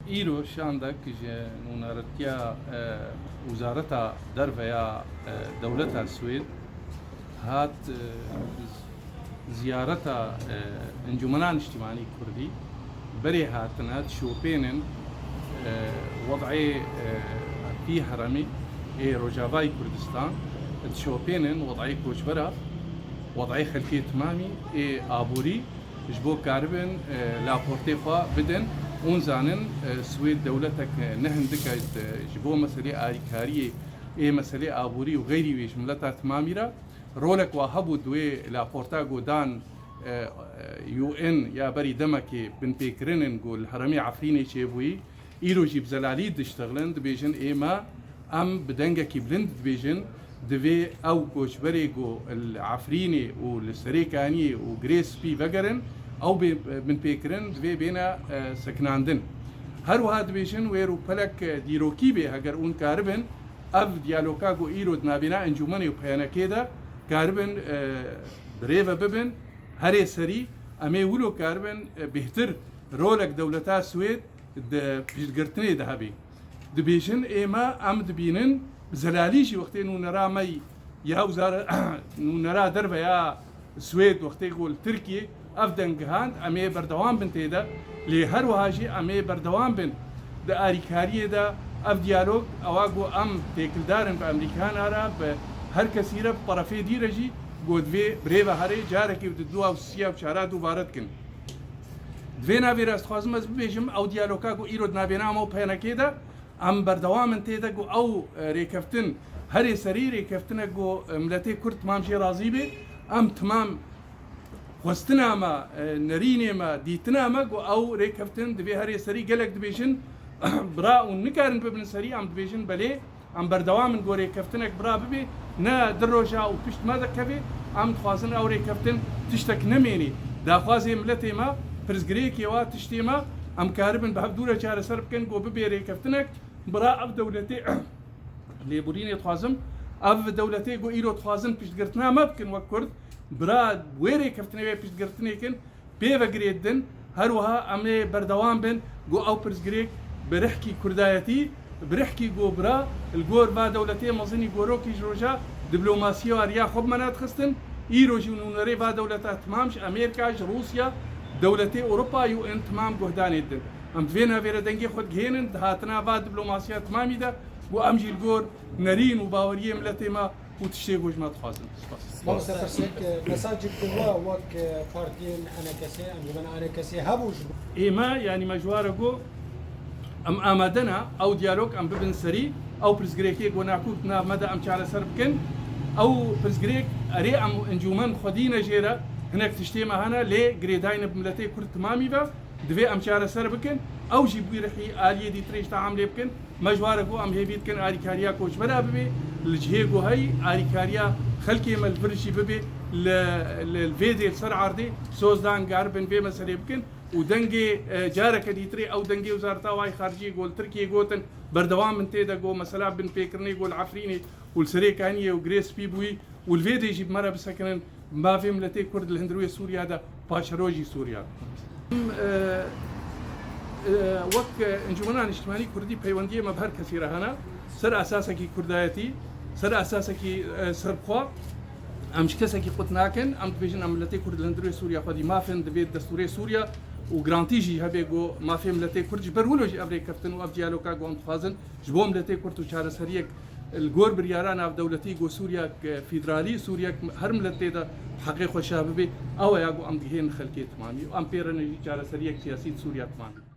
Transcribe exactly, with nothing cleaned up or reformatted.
Îro şandek ji nûneretiya, e, Wezareta Derve ya, e, Dewleta Swêd hat, e, ziyareta, e, Encûmena Niştimanî Kurdî berê hatine dişopênin, e, wed'ê, e, vî heremî ê Rojavayê Kurdistan, dişopênin wed'ê koçbera, wed'ê xelkê timamî ê aborî, ji bo karibin, e, laportê xwe bidin û zanin, e, Swêd dewletek, e, ne hindik e, e, ji bo meselê alîkariyê ê meselê aborî û xeyrî wê ji mileta timamî re rolek wa hebû di wê laporta ku dan, e, e, U N ya berî demekê binpêkirin in ku li herêmê Efrînê çêbûyî, îro jî bi zelalî diştexilin, dibêjin ê me, em bi dengekî bilind dibêjin, divê ew koçberê ku li Efrînê û li Serêkaniyê û Girê Spî vegerin, ew bê binpêkirin, divê bêne, e, sekinandin. Her wiha dibêjin wê rûpelek, e, dîrokî bê, heger hûn karibin, ev diyaloga ku îro di navbêna encûmenê û P N K'ê de karibin, e, birêve bibin, herê serî em ê wilo karibin, e, bêhtir rolek dewleta Swêd di piştgirtinê de hebî. Dibêjin, ê me em dibînin, bi zelalî jî wextê nûnera me ya wezare-, nûnera derve ya Swêd wextê ku li Tirkiyê ev deng gihand, em ê berdewam bin tê de. Lê her wiha jî em ê berdewam bin di alîkariyê de. Ev diyalog ewa ku em têkildar in bi Amerîkana re, bi her kesî re, bi terefê dî re jî ku divê birêve herê carekê û di dua û siya û çara dubare dikin. Di vê navê re ez dixwazim ez bibêjim, ew diyaloga ku îro di navbêna me û P N K'ê de, em berdewam in tê de ku ew, e, rêkeftin herê serî rêkeftinek ku, e, miletê Kurd timam jê razî bê. Em timam xwestina me, e, nerînê me, dîtina me ku ew rêkeftin divê herê serî, gelek dibêjin bira û nikarin bibin serî, em dibêjin belê. Em berdewam in ku rêkeftinek bira bibe, ne di roja û pişt me de keve, em dixwazin ew rêkeftin tiştek nemênê. Daxwazê miletê me, pirsgirêkê wa tiştê me, em karibin bi hev dû re çareser bikin ku bibe rêkeftinek bira ev dewletê lêborînê dixwazim, ev dewletê ku îro dixwazin piştgirtina me bikin wek Kurd, bira wê rêkeftinê wê piştgirtinê kin, pê ve girê didin, her wiha em ê berdewam bin ku ew pirsgirêk bi rihkî kurdayetî, bi rihkî ku bira, li gor va dewletê mezin î gorokî ji roja diplomasiya riya xwe bi me nedixistin, îro jî nûnerê va dewleta timam ji Amerîka, ji Rûsya, dewletê Ewropa, U N timam guhdanê didin. Em di vê navê re dengê xwe digihênin, di hatina va diplomasiya timamî de ku em jî li gor nerîn û baweriyê miletê me û tiştê ku ji me dixwazin. Spas. Mamoste, pirsek, e, mesajek bi we wek, e, partiyên A N K S, encûmena A N K S hebû ji bo? Ê me, yanî me ji we re got, em amade ne, ew diyalog em bibin serî, ew pirsgirêkê ku nakûk di nav me de em çareser bikin, ew pirsgirêk erê em encûmen xwedî ne jê re, hinek tiştê me hene, lê girêdayî ne bi miletê Kurd timamî ve, divê em çareser bikin, ew jî bi wî rihî aliyê dîtirê ji teamlê bikin. Me ji we re got em hêvî dikin alîkariya koçbera bibe, li cihê ku heyî alîkariya xelkê me li vir jî bibe, li, li, li vê dê li ser erdê soz dan garibin vê meselê bikin û dengê, e, careke dîtirê ew dengê Wezareta Wayê Xariciyê ku li Tirkiyê gotin, berdewam in tê de ku mesela binpêkirinê ku li Efrînê û li Serêkaniyê û Girê Spî bûyî û li vê dê jî bi me re bisekinin, mafê miletê Kurd li hundirê Sûriya de, paşeroja Sûriya. Em, e, e, wek, e, Encûmena Niştimanî Kurdî peywendiyê me bi her kesî re hene, ser esasekî kurdayetî, ser esasekî, e, serbixwe, em ji kesekî qut nakin, em dibêjin em miletê Kurd li hundirê Sûriya xwedî maf in, divê destûrê Sûriya û grantî jî hebe ku mafê miletê Kurd ji ber wilo jî ev rêkeftin û ev diyaloga ku em dixwazin ji bo miletê Kurd û çareseriyek li gor biryara navdewletî ku Sûriyek federalî, Sûriyek her milet tê de heqê xwe şa bibe, ew e ya ku em digihên xelkê timamî û em pê re ne jî çareseriyek siyasî di Sûriya timamî.